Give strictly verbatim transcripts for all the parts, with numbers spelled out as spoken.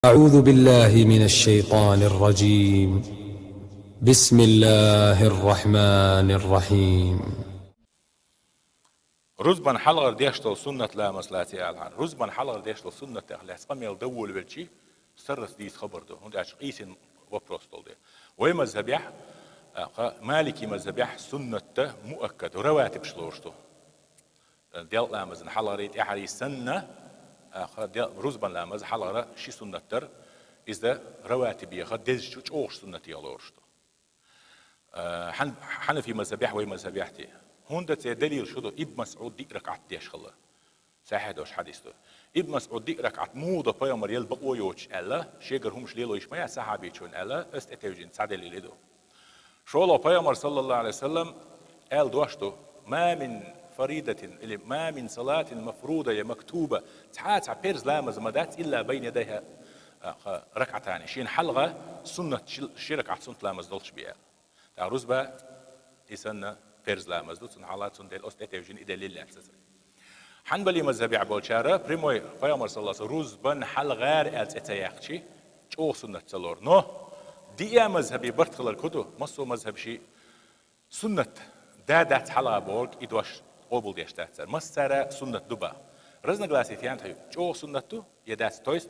أعوذ بالله من الشيطان الرجيم. بسم الله الرحمن الرحيم. Рузбан хьалхара деш дола суннат ламаз лаций аьлла хьан. Рузбан хьалхара деш дола суннатех лаьцна къамел доввале велчи, саррас дийца хабар ду. ХӀунда аьлча къийсина вопрос дола де. Вай мазхабехь, а, кха, малики мазхабехь суннатта муаккад, раватибаш лоруш ду. Делкъа ламазан хьалхарий, тӀехьарий санна, а, кха, дел-, рузбан ламаз хьалхара ши суннат дар, иза раватибеха дезачу чӀоагӀаш суннатех лоруш ду. А, хьан-, хьанафи мазхабехь, вай мазхабехь те. ХӀунда цӀе далил шу ду, Ибн МасӀуд диъ ракаӀат деш хила. Сахьихь дош хьадис ду. Ибн МасӀуд диъ ракаӀат муха до пайхамар ел бакъо йоцуш аьлла, шегара хӀумаш лело йиш ма яц сахьабичун аьлла, ас тӀетевжина цхьа далил и ду. ШолгӀа пайхамар, саллаллаху Ӏалайхи ва саллам, аьлла дош ду: «Ма мин фаридатин», или «Ма мин салатин мафруда я мактуба», цхьа а цхьа перз ламаз ма дац, «илла байна ядайха», а, кха, ракаӀатани, шена хьалха суннат, ши, ши ракаӀат суннат ламаз долчу беа. ТӀаккха рузба и санна перз ламаз ду, цунна хьалха, цунна дела оцу тӀетевжина и далил лаьцна. Хьанбали мазхабехь болчара прямой пайхамар, саллаллаху Ӏалайхи ва саллам, рузбан хьалхара аьлла цӀе ца яьккхичи, чӀогӀа суннат ца лору. Но диъа мазхаби барт хилар ку ду, массо а мазхаб ши суннат да дац хьалха бохург, и дош къобалдеш дац цара. Массара суннат ду баха. Разногласие фен тхьа ю, чӀогӀа суннат ду я дац, то есть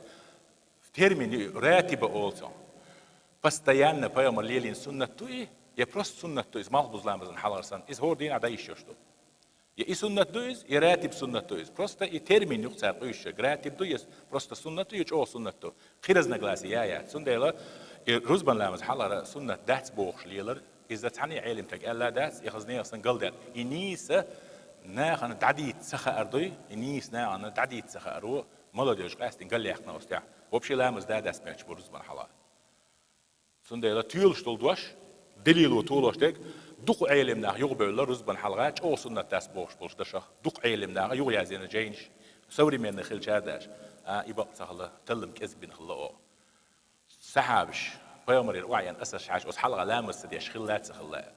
термин ю, ратиба олу цунах. Постоянно пайхамар лелийна суннат ду и, я просто суннат ду иза, малхбуза ламазан хьалхара санна, иза хӀора дийнахь дӀайиш йолуш ду. Я и суннат ду иза, я ратиб суннат ду иза. Просто и термин юкъа цара къуьйсуш, ратиб ду, я просто суннат ду, я чӀогӀа суннат ду. Кхин разногласие я яц. Цундела и рузбан ламаз хьалхара суннат дац бохуш лелар, иза цхьана а Ӏелимстага аьлла дац, и хаза нехан санна галдаьлла. И нийса нахана дӀадийца ца хаар дуй, и нийса нахана дӀадийца ца хаар ву, молодёжь къаьстина галъяьккхина оцу тӀехь. Вообще ламаз да дац моьттуш бу рузбан хьалха. Цундела тоьлуш долу дош, далило толош дерг, дукха Ӏелим нах юхабевлла рузбан хьалха, чӀогӀа суннат дац бохуш болчу дашах, дукха Ӏелим наха юхаязйина жайнаш, современный хилчара даже, а, и бакъ ца хилла, таллам кӀезиг бина хилла оха. Сахьабаш, пайхамарера охьаеана асарш хьаьжча, оцу хьалха ламаз ца деш хилла а ца хилла а.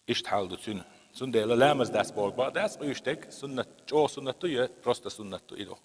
Иштта хьал ду цуьнан. Цундела ламаз дац бохург бакъ дац, къуьйсуш дерг суннат, чӀогӀа суннат ду я просто суннат ду, и ду.